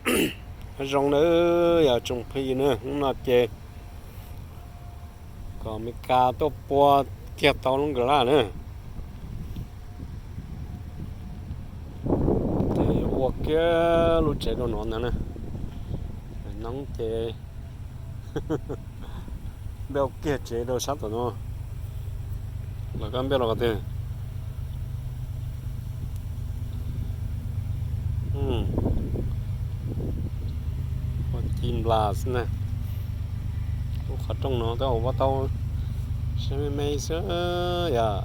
Nyob zoo na, yog tsoom phooj ywg na, hnub no ces kom Amelikas tuaj pua kiag tau lub nkawd laj na. Ces ua kiag lub tsev rau no ntag na. Noob ces npaj ua kiag tsev rau sab tom no. Los koj npaj los qhov twg? Ua ci nplas na. Lub qhov rooj no tab ua tau sab me me xwb yom.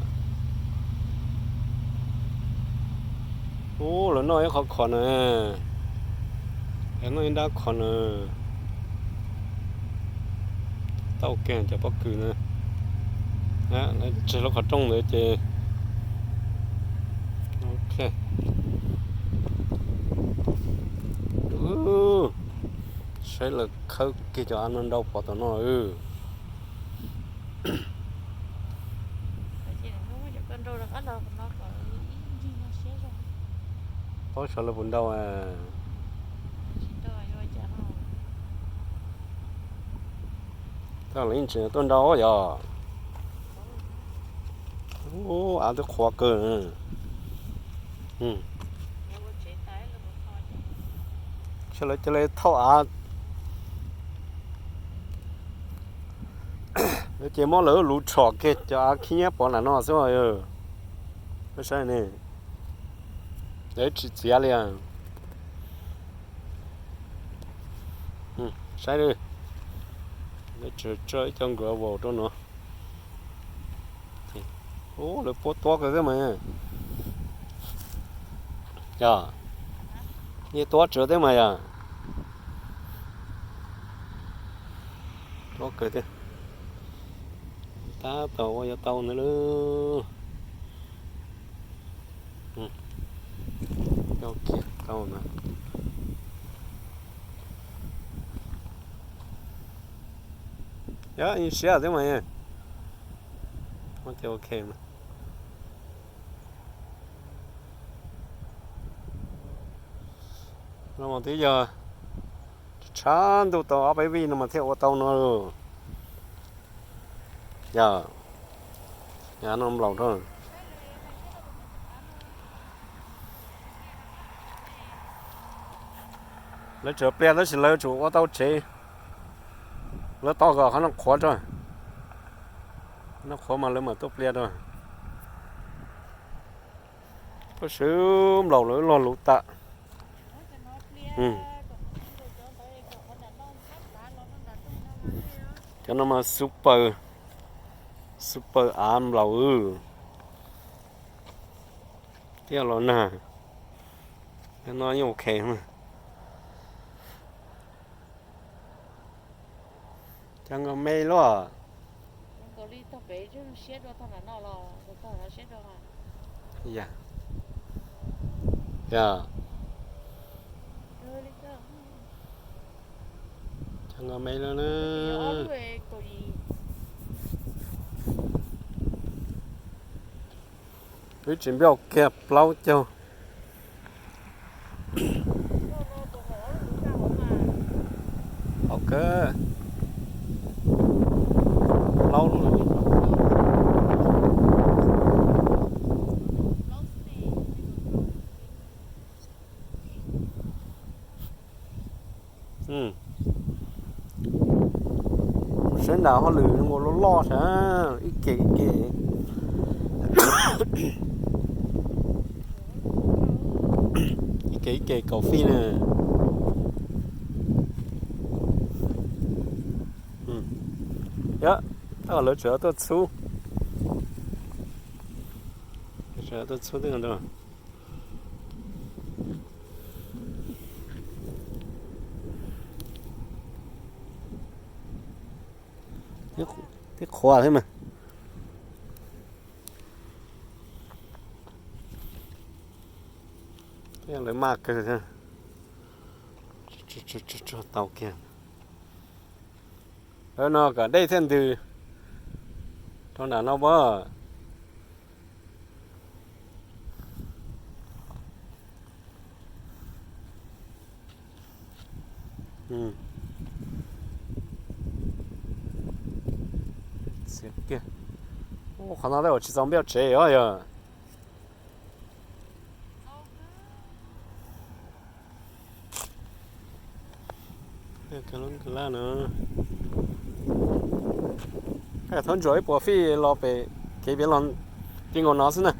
Ub, lawv noj ib qhov kho na. Lawv noj ib nrab kho na. Tau kiag cov pob kws na. Tseg lub qhov rooj ntawd ces, ok. Saib lawv khawb kiag cov av no nrau pov tom no. Paub xyov lawv puas nrau. Tau lawv yeej tseem tuaj nrau yog. Ub, av twb qhuav kawg. Saib lawv cia li thauj av. Lawv ces muab lawv lub lub tshom kiag cov av khib nyiab pov nram no xwb. Saib ne, lawv tsis txiav li. Saib, lawv tseem tso ib co gravel rau no. Ub, lawv puab tuab kawg thiab mas. Yog, yeej tuab tsawv thiab mas yog. Tuab kawg thiab. Tab tom ua yuav tau ntawd lauj. Tau kiag tau na. Yog, siab thiab mas. Ua ces ok mas. No mas twb yog tshav ntuj tau ob peb vij no mas thiaj ua tau no. Yog, av no nplaum rau. Lawv tseem pliag tab sis lawv tsum ua tau tsev. Lawv tos kom qhov no qhuav rau. Qhov no qhuav mas lawv mam tuaj pliag rau. Tuaj swb nplaum lawv log luv tas. Cov no mas super, super av nplaum. Tiaj los nag, no yeej ok. Cov nkaus me luaj. Cov nkaus me luaj na. Wb tsis npaj kiag plaub caug. Ok, plaub lub. Saib nram hauj lwm ua loj loj sas, ib ke ib ke, ib ke ib ke kaus fij na. Yog, lawv tseem tuaj txhub, tseem tuaj txhub tej no. Twb qhuav thiab mas. Lawv maj kawg thiab. Tau kiag. Lawv no kom dej thiaj ntws rau nram no puab. Txiav kiag. Qhov no tej uas tsis txaus npej tsev os yog. Thaub ntsuag ib puas fij los pem kev pem los ti nkaus no xwb na.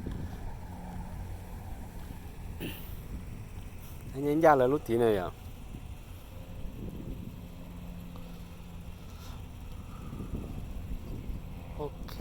Ncaj lawv lub tid na yom. Ok.